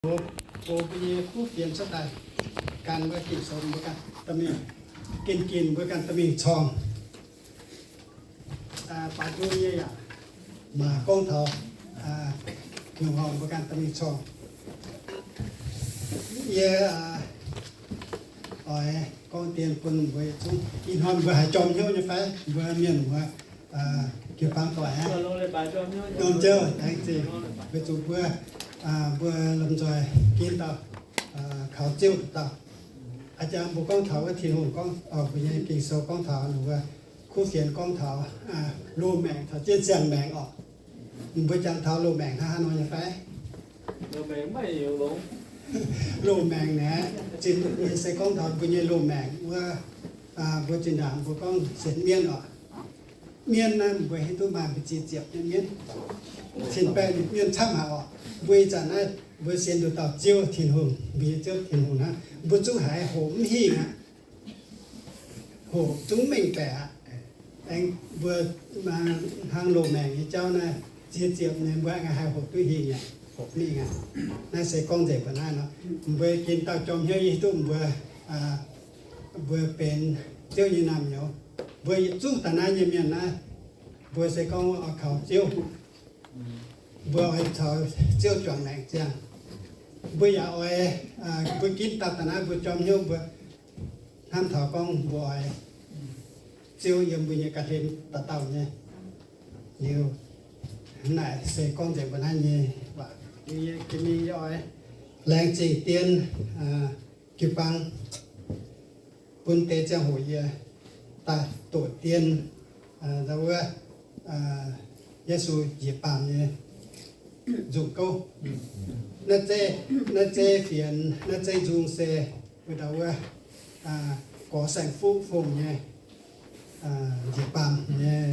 Gox, gox mbuo nyei kuv fienx cuotv daaih, gan wuov Ging-Sou mbuo ganh dorh mingh, ginh ginh mbuo ganh dorh mingh corng. Baaix nduov nyei yaac maaih gorngv taux nyungc horngh mbuo ganh dorh mingh corng. Yie oix gorngv dien bun mbuo yietc zungv. Ih hnoi mbuo haiz jorm hnyouv nyei fai? Mbuo mienh muoz jiu-baang doic aqv. Norm jauv aengx zingh weic zuqc mbuo, mbuo lomh nzoih ginv dauh kaux Ziouv dauh. A'jang mbuo gorngv taux wuov Tin-Hungh gorngv, mbuo nyei Ging-Sou gorngv taux ninh mbuo kuv fienx gorngv taux loz-maengc caux jienv ziangh maengc orqc. Mbuo jangx taux loz-maengc hnangv haaix nor nyei fai? Loz-maengc naaiv zinh se gorngv taux mbuo nyei loz-maengc wuov, mbuo zinh ndaangc mbuo gorngv sienx mienv orqc. Mienv naaiv mbuo hiuv duqv maaih mbu'ziex ziepc nyei mienv, cin-baeqv nyei mienv camv haic orqc. Mbuo ih zanc naaiv mbuo sienx nduqc dauh Ziouv Tin-Hungh, mbuo nyei Ziouv Tin-Hungh hnangv, mbuo zungv haiz hoqc mv hingh aqv. Hoqc zungv mengh baeqc aqv. Aengx mbuo hnangv loz-maengc nyei jauv naaiv, ziex ziepc nyei mbuo aengx haih hoqc duqv hingh aqv, hoqc mingh aqv. Naaiv se gorngv nzengc mbuo naaiv nor, mbuo ginv dauh jorm hnyouv yie hiuv duqv mbuo, mbuo benx Ziouv nyei naamh nyouz. Mbuo yietc zungv daaih naaiv nyei mienh naaiv, mbuo se gorngv oix kaux Ziouv, mbuo oix caux Ziouv juangc maengc ziangh. Mbuo yaac oix, mbuo ginv dauh daaih naaiv mbuo jorm hnyouv mbuo hnamv taux gorngv mbuo oix Ziouv yiem mbuo nyei ga'hlen dauh dauh nyei. Liuz, naaic se gorngv nzengc mbuo naaiv nyei waac. Liuz yie jiex mingh yie oix laengz zingh dien jiu-baang bun deix ziangh hoc yie daaih doqc dien ndau wuov Yesu njiec baamh nyei nzung gouv. Naaiv zeiv fienx, naaiv zeiv nzung se wuov ndau wuov gorx saeng-fuqv fongc nyei njiec baamh nyei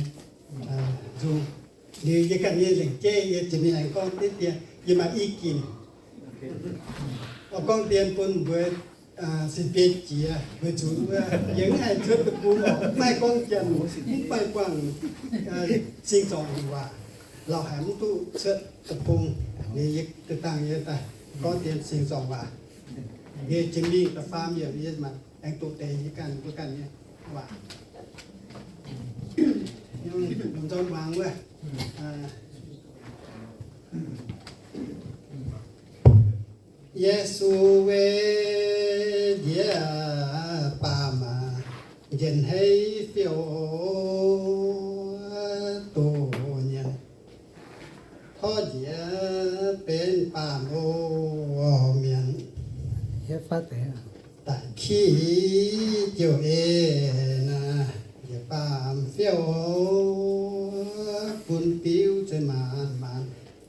nzung. Liuz yie ganh nyei lengc jeiv yie jiex mingh aengx gorngv diqv dien, yie maaih i ginc oix gorngv dien bun mbuo sin biei jiex weic zuqc wuov yie mv haih cuotv deic-bung, mv haih gorngv Janx, mv haih buangh sing-zorngc waac, lauh haic mv duqv cuotv deic-bung. Liuz yie daaih dangh yie daaih gorngv dien sing-zorngc waac. Yie jiex mingh da'faam yiemc yie maaih aengx doqc deix yie ganh mbuo ganh nyei waac. Lomh nzoih muangx wuov. Yesu weic njiec baamh, njien-hneiv fiouv doqc nyanc, torv njiec benx baamh oc mienh. Da'qi jiouc ei naaiv njiec baamh fiouv bun biuv zeiv maanc maanc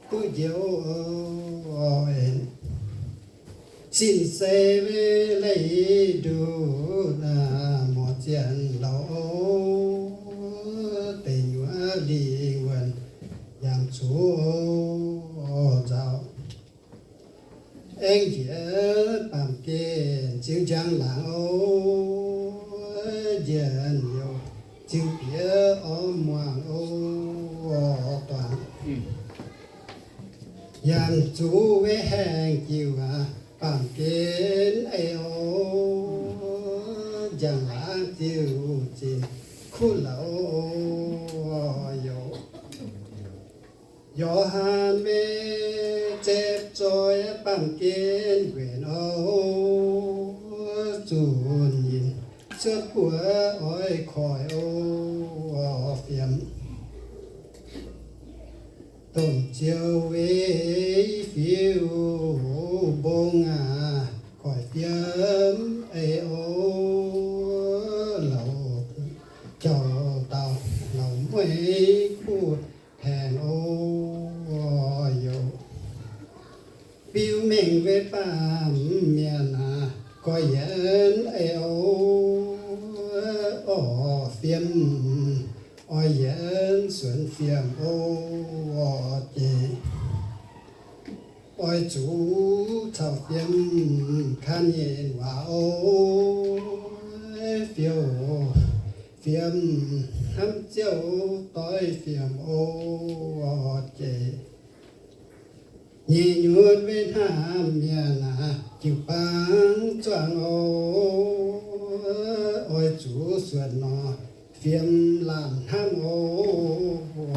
duqv njoux en. Sin se leiz nduqc muoz-zien louc, deic nyuoqc lingh wuonh yaac zuqc nzauh. Aengx njiec baamh gen ziux njang laangc oc, njien-youh ziux bieqc orv muangx oc duangc. Yaac zuqc weic haengh jiuc baamh gen ei oc, njang laangc ziux zinh kuv louc oc. Yo^han maiv zepv zoih baamh gen nquenc oc, zunh nyinh cuotv buoz oix koic oc fiem. Domh ziouc weic fiuv mbong aac, koic fiem ei oc, louc jauv dauh louc mueiz kuv tengx oc. Yo, biux mengh weic baamh mienh aac, goiv yienx ei oc, orv fiem, oix yienx suonx fiem oc jiex. Oix zuqc caux fiem kan nyei waac oc, fiouv fiem hnamv Ziouv doix fiem oc jiex. Nyic nyutc wei hnamv mienh aac, jiu-baang zuangx oc. Oix zuqc suonc nor, fiem laanh hnamv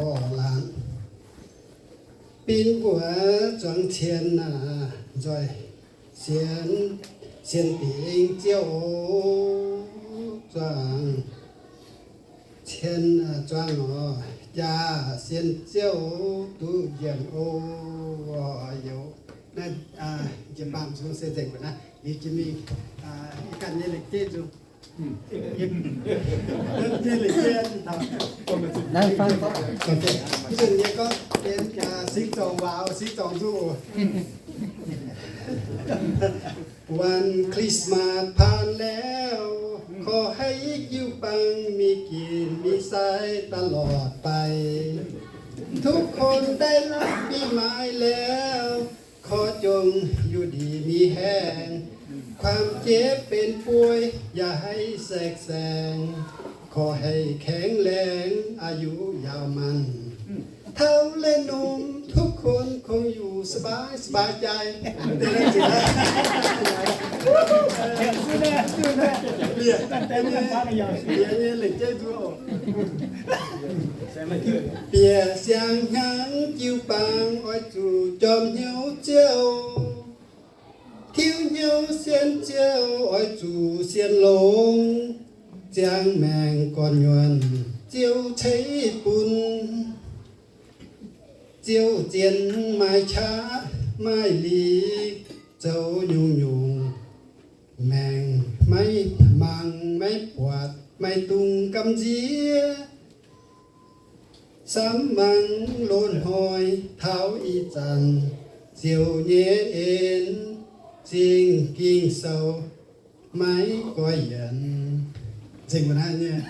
oc, laanh. Bin mbuox zuangx cien aac, nzoih sienx, sienx dingc ziouv oc, zuangx cien, zuangx oc, jaa sienx ziouv duqv njiec oc. Youz, naaiv, jiu-baang zungv se nzengc mbuo naaiv, liuz jiex mingh, ih ganh nyei lengc jeiv nzungh. Nyei lengc jeiv, zunh nyei gorngv benx singx zorngc waac, singx zorngc nzungh oc. Waanc Christmas paanx lauh, korv haih jiu-baang mingh ginc mingh sai ตลอดไป. ทุกคนได้รับปีใหม่แล้ว ขอจงอยู่ดีมีแฮง ความเจ็บเป็นป่วยอย่าให้แทรกแซง ขอให้แข็งแรง อายุยาวมั่น เฒ่าและหนุ่มทุกคนคงอยู่สบายสบายใจ Bieqc siang-hnyangx jiu-baang oix zuqc jorm hnyouv Ziouv. Tiuv hnyouv sienx Ziouv oix zuqc sienx longx. Ziangh maengc gorn-nyuonh Ziouv ceix bun. Ziouv zien maaih qaqv maaih liz zoux nyungc-nyungc. Maengc maiv mangc maiv buatc maiv dungx gamh nziex. Samv mangc loz-hnoi taux ih zanc, Ziouv nyei en zingh Ging-Sou maiv goiv yienx. Nzengc mbuo naaiv nyei.